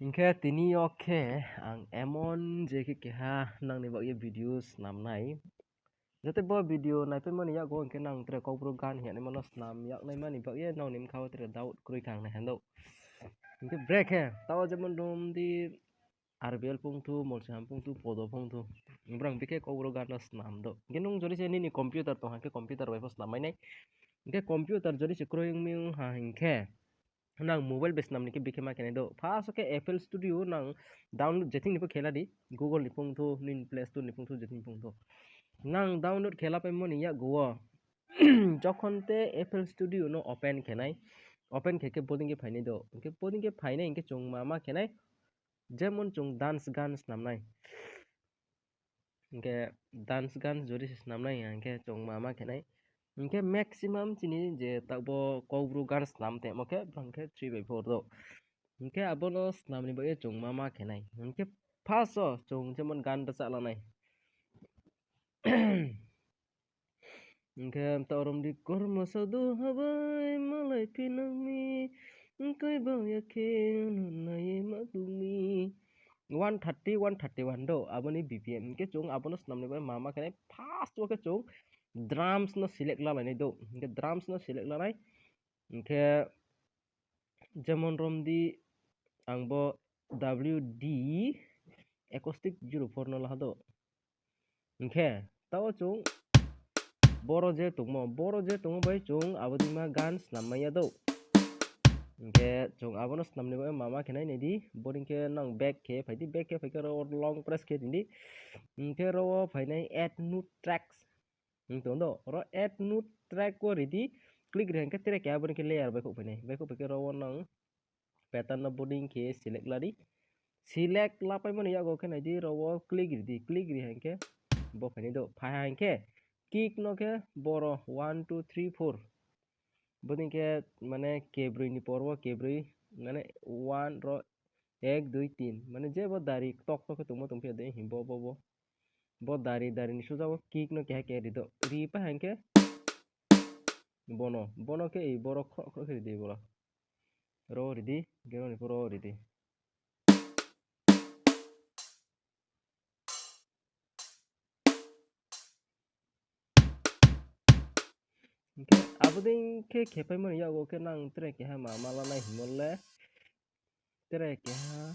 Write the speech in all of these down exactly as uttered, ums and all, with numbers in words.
Hinkhe tini o khe ang emon je khe keha nangni bagwi video snamnai. Jate bo video naipaimani yago hinkhe nang tere kokborok gan hinwi mano snam yaknaimani bagwi nokni bwkhao tere doubt kwrwi kha ang naiha do. Hinkhe bre khe tao jemon romdi R B L pungthu, Molsiham pungthu, Podo pungthu. Borok bikhe kokborok gano snam do. Hinkhe nung jodi se nini computer tong hinkhe computer bai pho snam mainai. Hinkhe computer jodi se kwrwi wngmi wngha hinkhe nang mobile bai snamni khe bikhe ma khenai do. First o khe F L Studio nang download jething ni pho khela di. Google ni pungthu, nini Play Store ni pungthu, jething ni pungthu. Nang download khela paimani yago o. Jokhon te F L Studio no open khenai. Open khe khe boding khe phainai do. Hinkhe boding khe phainai hinkhe chwng ma ma khenai. Jemon chwng dance gan snamnai. Hinkhe dance gan jodi se snamnai hinkhe chwng ma ma khenai. Hinkhe maximum chini je takbo kokborok gan snam temo khe bwrang khe three by four do. Hinkhe abono snamni bagwi chwng ma ma khenai. Hinkhe first o chwng jemon gan rwchaplanai. Hinkhe ta orom di kormo sadu habai malai phinangmi, wngkhe bangya khe nunai ma tongmi. One thirty, one thirty one do, aboni B P M. Hinkhe chwng abono snamni bagwi ma ma khenai first o khe chwng drums no select lalainai do. Hinkhe drums no select lanai. Hinkhe jemon romdi ang bo W D acoustic zero four no lahado. Hinkhe tao chwng boro je tongmo, boro je tongmo bai chwng abodima gan snam manya do. Hinkhe chwng abono snamni bagwi ma ma khenai naidi, boni khe nang back khe phaidi, back khe phaikhe oro long press khe tindi. Hinkhe oro phainai add new tracks. Wng tong do, oro add new track o ridi, click ri hinkhe track keha boni khe layer bai khok phainai, bai khok phaikhe oro o nang pattern no boding khe select ladi, select lapaimani yago khe naidi oro o click ridi, click ri hinkhe bo phainai do, phai hinkhe kick no khe boro one two three four, boding khe mane kebrwi ni por o kebrwi mane one ro ek dui tin mane je bo dari tok tok khe tongma tongphiya de bo bo bo. Bo dari dari ni suja o kick no keha keha rido. Ri pa hinkhe bono, bono khe ei borok khro khro khe ridi borok. Ro ridi, geno ni poro ridi. Hinkhe aboding khe khepaimani yago khe nang tere keha ma ma lanai himole. Tere keha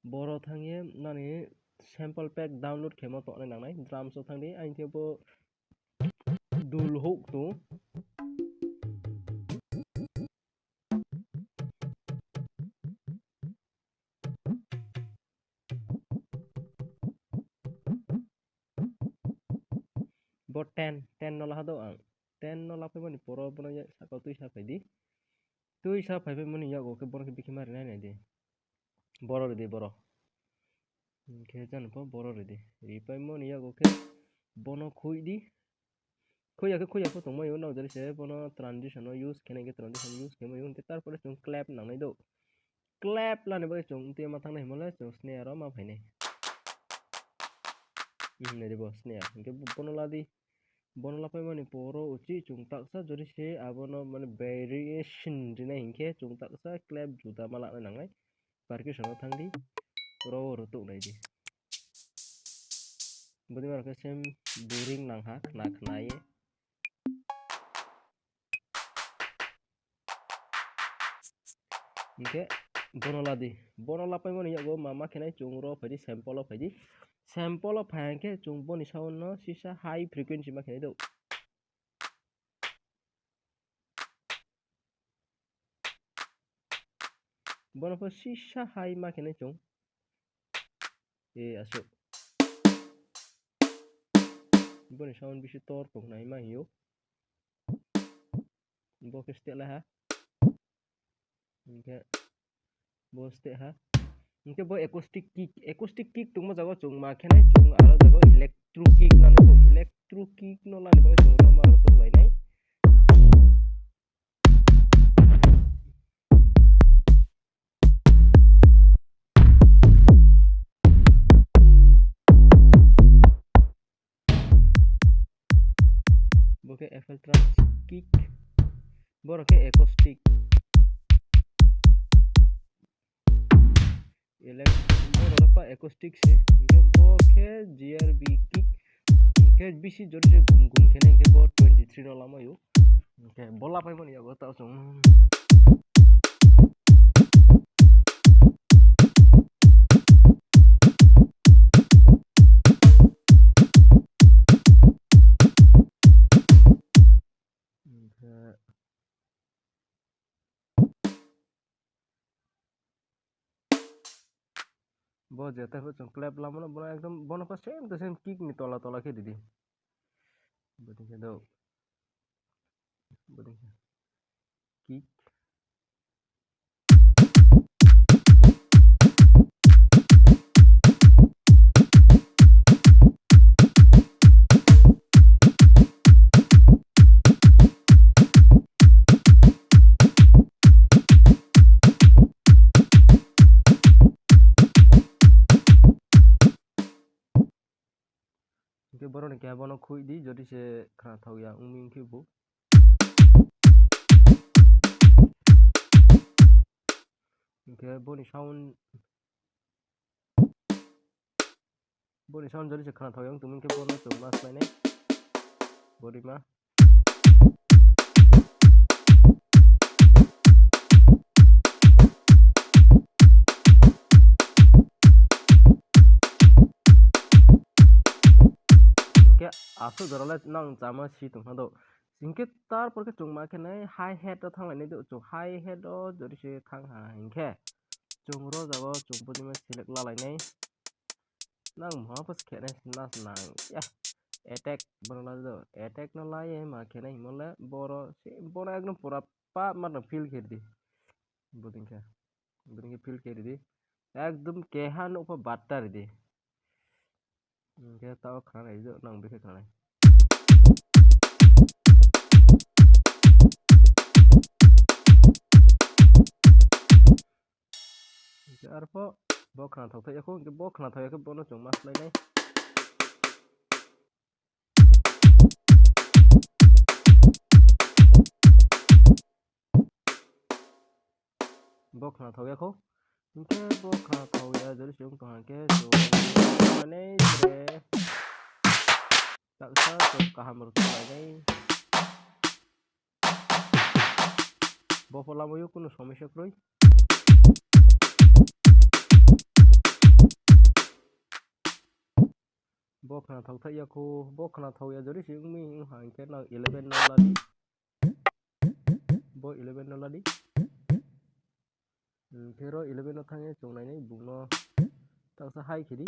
boro thangye nani sample pack download khemo tongnai nangnai, drums o thangdi, aini thebo dul huk tu. Bo ten, ten no lahado ang. Ten no lapaimani poro bono ya saka twi sa phaidi. Twi sa phaibai mani yago khe bono khe bikhe ma rinai nai di. Boro ridi boro. Hinkhe jani pho boro ridi. Ripaimani yago khe bono khui di. Khuya khe khuya pho tongmai o, nokjagwi se bono transition o use khe nai khe transition use khe mai o, hinkhe tarpore chwng clap nangnai do. Clap lani bagwi chwng tei ma thangnai himole chwng snare o ma phainai. Hmm, nai di bo snare. Hinkhe bo-, bono ladi. Bono lapaimani poro uchi chwng taksa jodi se abono mane variation rinai hinkhe chwng taksa clap juda ma lanai nangnai. Percussion o thangdi, oro o rwtuk naidi. Bwdima rok khe same boring nangkha khna khna ye. Hinkhe bono ladi, bono lapaimani yago ma ma khenai chwng oro phaidi sample o phaidi. Sample o phai hinkhe chwng boni sound no sisa high frequency ma khenai do. Bono pho sisa hai ma khe nai chwng. E aswk. Boni sound bisi tor tong nai ma hio. Bo khe steh lai ha. Hinkhe bo steh ha. Hinkhe bo acoustic kick, acoustic kick tongma jaga chwng ma khe nai chwng aro jaga electro kick lani chwng electro kick no lani bagwi chwng ma rwtuk lai nai. Bo khe F L trans kick, borok khe acoustic. Select, borok pa acoustic se, hingke bo khe G R B kick, hingke bisi jodi se gum gum kheno hingke bo twenty three no lamaio. Hingke bo lapaimani yago tao chwng. Hingke bo jeta khe chwng clap lamano, bono ekdom, bono khe same to same kick ni tola tola khe ridi. Boding khe do. Boding khe. Kick. Hingke borokni keha bono khoi di, jodi se khwnathok ya wngmi wngkhe bo. Hingke boni sound, boni sound jodi se khwnathok ya wngtongmi wngkhe bono chwng ma swlainai. Borima. Hingke aswk jora le nang chama si tongkha do. Hingke tarpor khe chwng ma khe nai hi-hat o thang lainai do, chwng hi-hat o jodi se thang ha hingkhe chwng ro jago chwng boni ma select la lainai. Nang ma pas khe nai nas nang ya attack bono la do, attack no la ye ma khe nai himole boro se bono ekdom pura pa ma no feel khe di. Boding khe, boding khe feel khe ridi. Ekdom keha nokpha batta ridi. Hingke tao khwnanai ridi, nang bikhe khwnanai. Hingke arpho bo khwnathok thai yakho, hingke bo khwnathok yakhe bono chwng ma swlainai. Bo khwnathok yakho. Hingke bo khwnathok ya, jodi se wng tong hingke chwng mane tre taksa chwng kaham rw tong lainai. Bo pholamo yo kunu somosya kwrwi. Bo khwnathok thai yakho, bo khwnathok ya, jodi se wngmi wng ha hingke nang eleven no ladi. Bo eleven no ladi. Hingke ro eleven no thangwi chwng nainai bungno taksa hai khedi.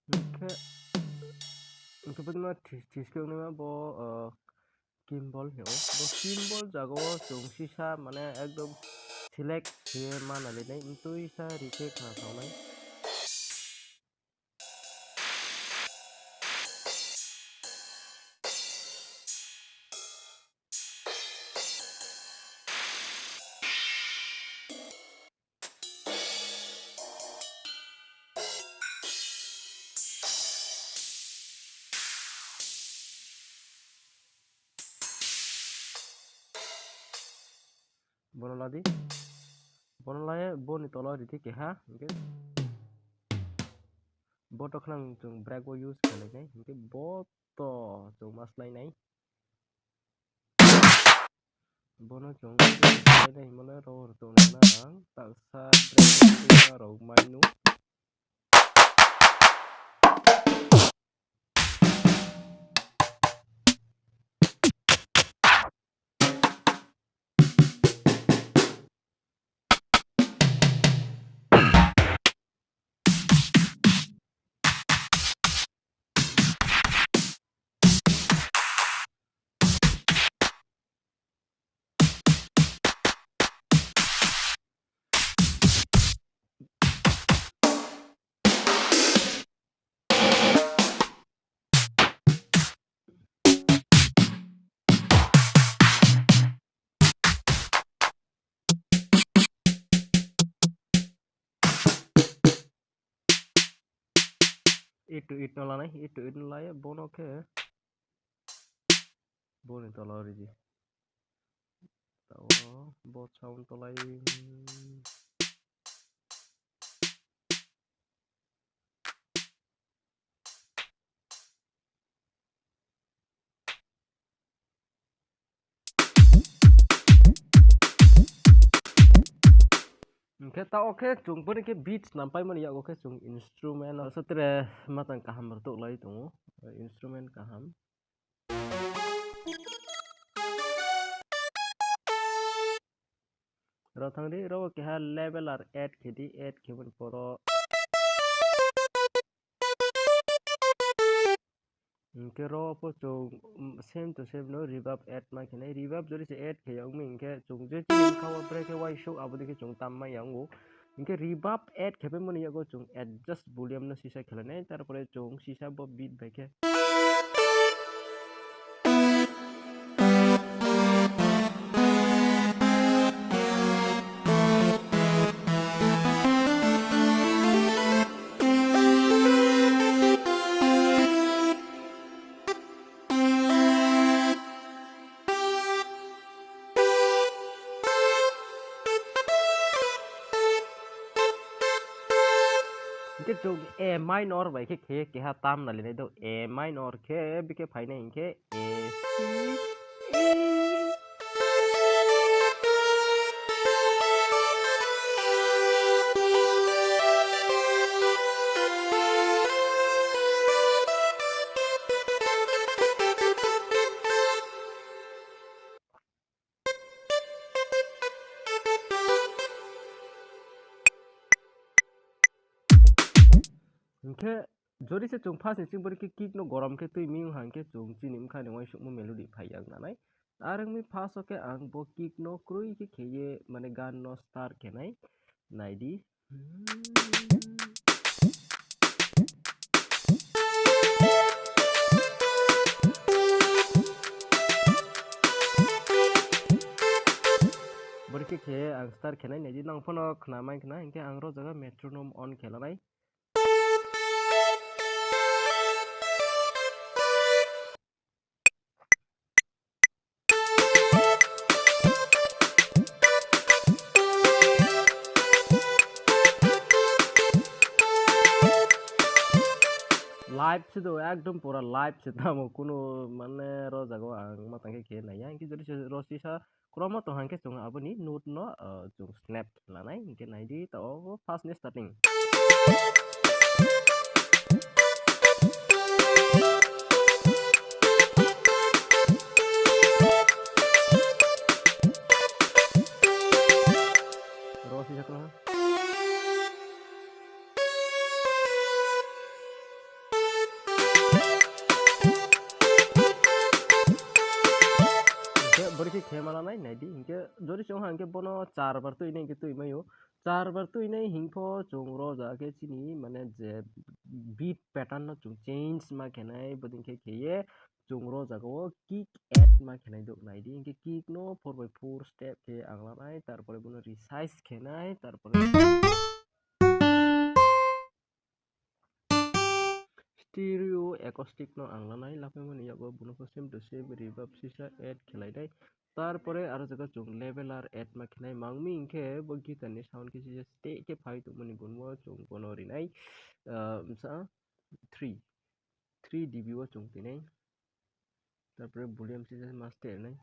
Hingke, hingke bini ma this, this khe wngma bo, ah, gimbal hino. Bo gimbal jaga o chwng sisa mane ekdom select khe ma nai nai, twi sa ri khe khna thok nai. Bono ladi. Bono laye boni tola riti keha, hingke bo to khwnang chwng brake o use khlainai, hingke bo to chwng ma swlainai. Bono chwng swlainai himano ro rwchapnai ang taksa brake o rok manu. to eight no lanai, eight to eight no lai, bono khe boni tola o ridi. Tao bo sound tolai. Hingke ta o khe chwng boni khe beats nam paimani yago khe chwng instrument o sotre matang kaham rwtok lai tongo, instrument kaham. Ro thangdi, ro keha leveler add khedi, add kheboni poro. Hingke ro po chwng, mm, same to same no reverb add ma khenai. Reverb jori se add khe ya wngmi hingke chwng je chini bwkha o brekhe uaisuk abo dikhe chwng tam ma ya wngo. Hingke reverb add khepai mani yago chwng adjust volume no sisa khelanai, tarpore chwng sisa bo beat bai khe. Hingke chwng A minor bai khe khe keha tam nalinai do, A minor khe bikhe phainai hingkhe A, C, E. Hingkhe jori se chwng first ni chwng bori khe kick no gorom khe twi mi wngkha, hingkhe chwng chini wngkha ni uaisukma melody phai ya wngnanai. Ar wngmi first o khe ang bo kick no kwrwi khe kheye, mane gan no start khenai. Naidi. Bori khe khe ang start khenai, naidi, nang phano khna mai khna, hinkhe ang ro jaga metronome on khelanai. Live se do, ekdom pura live se tamo, kunu mane ro jaga o ang ma tangkhe khe naiya, hinkhe jodi se ro sisa Chromo tong hangkhe chwng aboni note no, ah, chwng snap lanai, hinkhe naidi ta o first ni starting. Ro sisa kwlwng. Hinkhe bori khe khema lanai, naidi, hinkhe jori se wngkha hinkhe bono char bar twi nai hinkhe twi maio. Char bar twi nai hinkhe chwng ro jaga khe chini mane je beat pattern no chwng change ma khenai, bodin khe kheye chwng ro jaga o kick add ma khenai dok naidi, hinkhe kick no four by four step khe ang lanai, tarpore bono resize khenai, tarpore Stereo acoustic no ang lanai, lapaimani yago bono khe same to same reverb sisa add khelai nai. Tarpore aro jaga chwng leveler add ma khenai, mangmi hinkhe bo guitar ni sound khe sisa stay khe phai tongmani gunmo chwng bono rinai, ah, msa three, three D B o chwng twi nai. Tarpore volume sisa master nai.